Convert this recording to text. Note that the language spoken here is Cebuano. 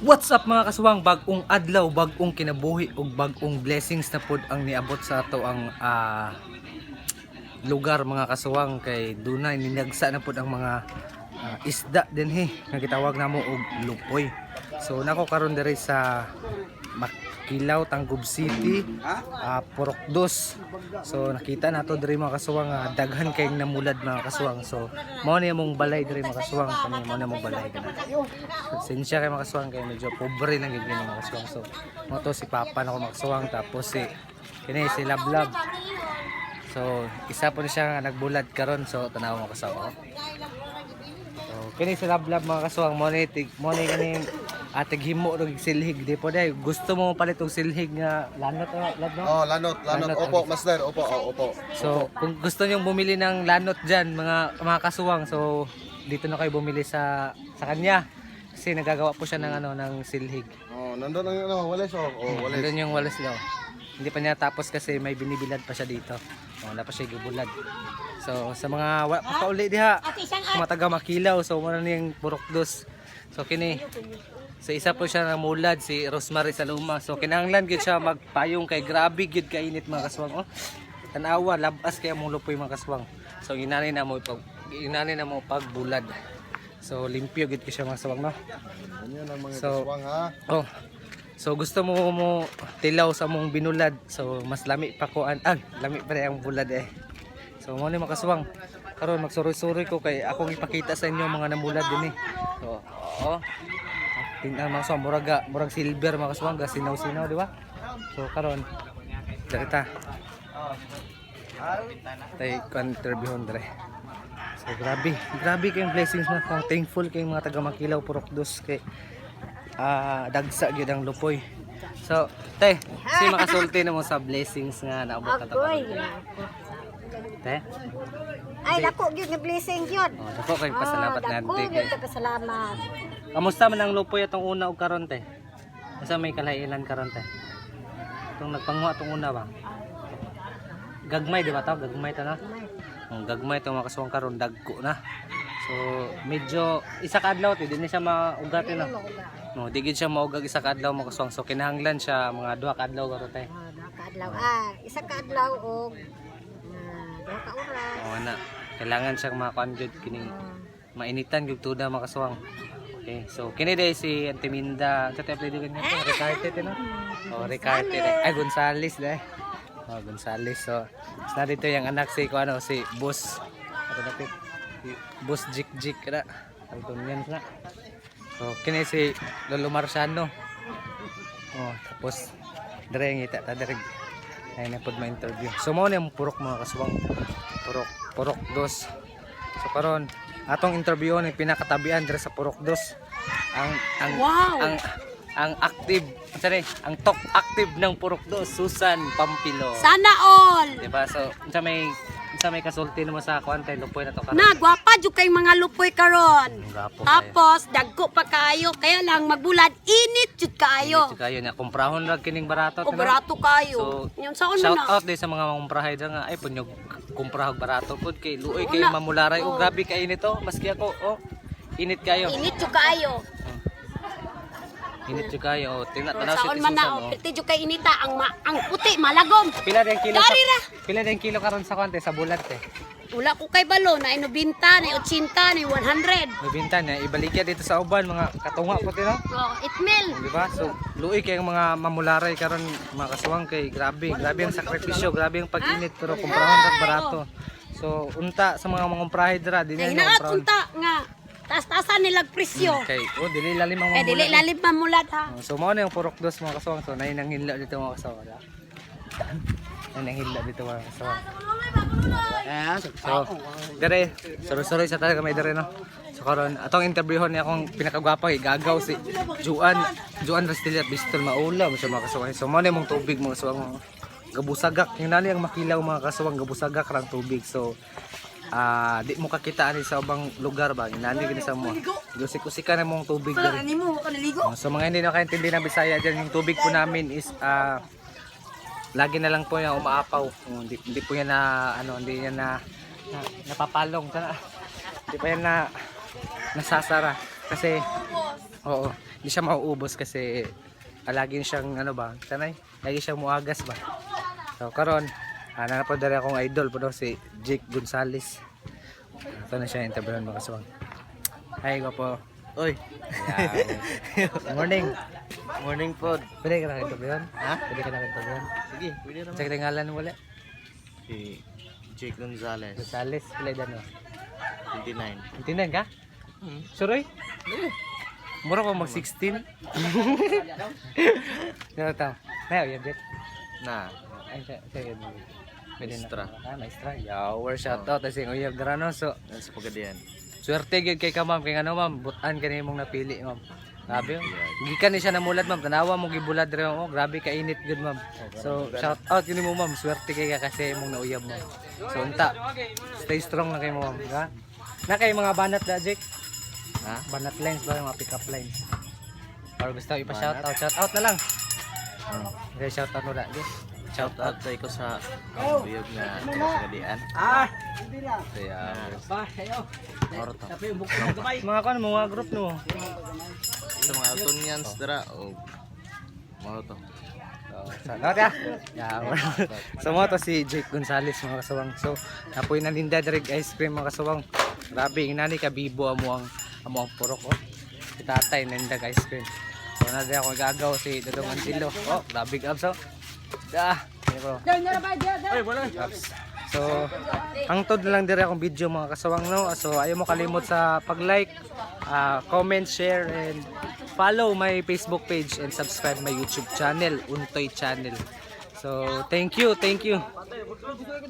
What's up, mga kasuwang? Bag-ong adlaw, bag-ong kinabuhi ug bag-ong blessings na pod ang niabot sa ato ang lugar, mga kasuwang, kay dunay ninagsa na pod ang mga isda dinhi nga gitawag namo og lupoy. So nako karon diri sa Makilaw, Tangub City, Purok Dos. So nakita nato diri, mga kasuwang, nga daghan kayong namulad, mga kasuwang. So mao ni among balay diri, mga kasuwang, kani mao ni among balay kana. Sensya kay mga kasuwang kay medyo pobre lang gyud mga kasuwang. So mao to si Papa nako, mga kasuwang, tapos si kini si Lablab. So isa po ni siya nga nagbulad karon, so tanaw mo kasawa. So kini si Lablab, mga kasuwang, mo ni kaning atig himo og silhig di po day. Gusto mo palit og silhig nga lanot, oh, lab, no? Oh, lanot, lanot. Lanot. Opo, master. Opo, oh, opo. So, kung gusto niyo bumili ng lanot diyan, mga kasuwang, so dito na kayo bumili sa kanya. Kasi nagagawa po siya ng ano ng silhig. Oh, nandun ang ano, walis oh. Oh, walis. Nandun yung walis daw. Hindi pa niya tapos kasi may binibilad pa siya dito. Oh, wala pa siya gibulad. So, sa mga wala pa kauli diha, mga taga Makilaw, so muna niyang Purok Dos. So kini, so isa po siya namulad, si Rosemary Saluma. So kinahanglan gyud siya magpayong kay grabe gyud kainit, mga kaswang, oh. Tanawa, labas kay among lupoy, mga kaswang. So inani na mo pagbulad. So limpyo gyud kay siya, mga kaswang, no. Ganyan ang mga So, kaswang ha. Oh. So gusto mo mo tilaw sa mong binulad. So mas lami pa ko an ah, lami pa rin ang bulad eh. So mo ni makaswang. Karon magsuroy-suroy ko kay akong ipakita sa inyo ang mga namulad din eh. So, oo. Tingnan, mga kaswang, murag murag silver, mga kaswang, ga sinaw-sinaw, di ba? So karon darita. Tay kan interviewon dre. So grabe, grabe kayong blessings na kung thankful kayong mga taga Makilaw, Purok Dos kay dagsa gyud ang lupoy. So, te, si makasulti na mo sa blessings nga naabot na to. Agoy. Te, Ay, dako gyud nga blessing gyud. Oh, dako kay pasalamat Ah, na dako te. gyud ka pasalamat. Kamusta man ang lupoy atong una og karon, te? Unsa may kalainan karon, te? Itong nagpanguha atong una ba? Gagmay di ba to? Gagmay to, no? Ang gagmay to, mga kasuwang, karon dagko na. So medyo isa ka adlaw te, di na siya maugat eh, no. No, di gid siya maugag isa ka adlaw, mga kasuwang. So kinahanglan siya mga 2 ka adlaw karon, te. Ah, duha ka adlaw. Ah, isa ka adlaw og duha ka oras. Oo na. Kailangan siyang makakuan gyud kining mainitan gyud tuda, mga kasuwang. Okay, so kini day si Antiminda, sa tayo pwede ganyan to, Ricarte te, no? Oh, Ricarte day. Ay, Gonzales day. Oh, Gonzales. So, na dito yung anak si ko ano si Boss. Ato dapit. Si Boss Jik Jik na. Alton yan na. So, kini si Lolo Marciano. Oh, tapos dire ngita ta dire. Ay na pod ma-interview. So mao ni ang purok, mga kasuwang. Purok, Purok Dos. So karon atong interview ni pinakatabian dire sa Purok Dos. Ang Wow! Ang active, sorry, ang top active ng Purok Dos, Susan Pampilo. Sana all. Diba? So, unsa may kasulti nimo sa kuan kay lupoy na to karon? Na gwapa jud kay mga lupoy karon. Ang gwapo kayo. Tapos dagko pa kaayo kaya lang magbulad init jud kaayo. Init kayo na kumprahon ra kining barato. O tino? barato kaayo. So, Yung saon shout man na. out din sa mga mangumprahay dyan nga ay punyog kumprahog barato pud kay luoy kay Una. mamularay oh. Oh. Grabe kay init oh, maski ako, oh, init kayo. Init jud kaayo. Init jud kayo, oh. Tingnan, tanaw si Saon man na Susan, oh, oh. pirti jud kay inita ang ang puti malagom. Pila din kilo sa, Dari ra. pila din kilo karon sa kuan te sa bulat te? Wala ko kay balo na 90, na 80, na 100. Nabinta niya ibaligya dito sa uban mga katunga po no? Oh, 8 mil. Di ba? So luoy kay ang mga mamularay karon, mga kasuwang, kay grabe, grabe ang sakripisyo, grabe ang pag-init pero kumprahon ra barato. So unta sa mga mangumprahay dira di na Ay nyo hinaat kumprahon. unta nga taas-taasan nilag presyo. Kay oh dili lalim ang Eh dili mamulay. lalim mamulad ha. Oh, so mao na yung Purok Dos, mga kasuwang. So nay nanghila dito, mga kasuwang. Wala. Nay nanghila dito, mga kasuwang. So dere, suro-suro sa talaga may dere, no. So karon atong interviewon niya akong pinakagwapa kay gagaw si Juan Juan Restilla Bistol maula mo siya, mga kasuwang. So mao na yung tubig, mga kasuwang. Gabusagak yung nani ang makilaw, mga kasuwang, gabusagak rang tubig. So di mo kakita ani sa ubang lugar ba, nani gini sa mo. Gusik-usikan na mong tubig dere. Oh, so mga hindi nakaintindi ng Bisaya dyan, yung tubig po namin is lagi na lang po yan umaapaw. Oh, hindi po yan na ano, hindi yan na napapalong sana. Hindi pa yan na nasasara. Kasi oo, hindi siya mauubos kasi lagi siyang ano ba, tanay, lagi siyang muagas ba. So karon, naa po diri akong idol po daw si Jake Gonzalez. Ito na siya interviewon, mga kasuwang. Hi, gwapo. Oy, Morning. Morning po. Pwede ka na interviewon? Ha? Pwede ka na interviewon? Sige, pwede naman. Sa ngalan mo wala? Si Jake Gonzalez, Gonzalez, pila edad mo? 29. 29 ka? Suroy? Mura ko mag 16. Ano tao? Nayo, yan, Jake. Na, Ay, siya, yun. Pwede na. Maestra. Ah, maestra. Yower, shout out. Kasi yung uyab dara, no? So, nasa Pagadian. swerte gyud kay ka, ma'am. Kay ano, ma'am, butan ka mong napili, ma'am. Grabe, oh. Gikan ni siya namulad, ma'am. Tanawa mo gibulad rin, oh. Grabe, kainit gyud, ma'am. So, shout out yun mo, ma'am. Swerte kay ka kasi imong nauyab, ma'am. So, unta. Stay strong na kayo, ma'am. Ha? Na kay mga banat da, Jake? Ha? Banat lines ba? Mga pick up lines. Or gusto ipa-shout out. Shout out na lang. Okay, shout out mo na. Jake. Shout out sa ko sa uyog na taga Pagadian. Ah! Kaya, Orto. Mga kan, mga group no. Sa mga Altonians dara o mga to. Salamat ya. Yeah. So mo to si Jake Gonzalez, mga kasawang. So napoy na ninda direct ice cream, mga kasawang. Grabe inani ka bibo amo ang purok oh. Si tatay ninda ice cream. So na ako gagaw si Dodong Antilo. Oh, grabe abs oh. Da. Ano bro? Abs. So, hangtod na lang dire akong video, mga kasawang, no. So, ayaw mo kalimot sa pag-like, comment, share and follow my Facebook page and subscribe my YouTube channel, Untoy Channel. So, thank you, thank you.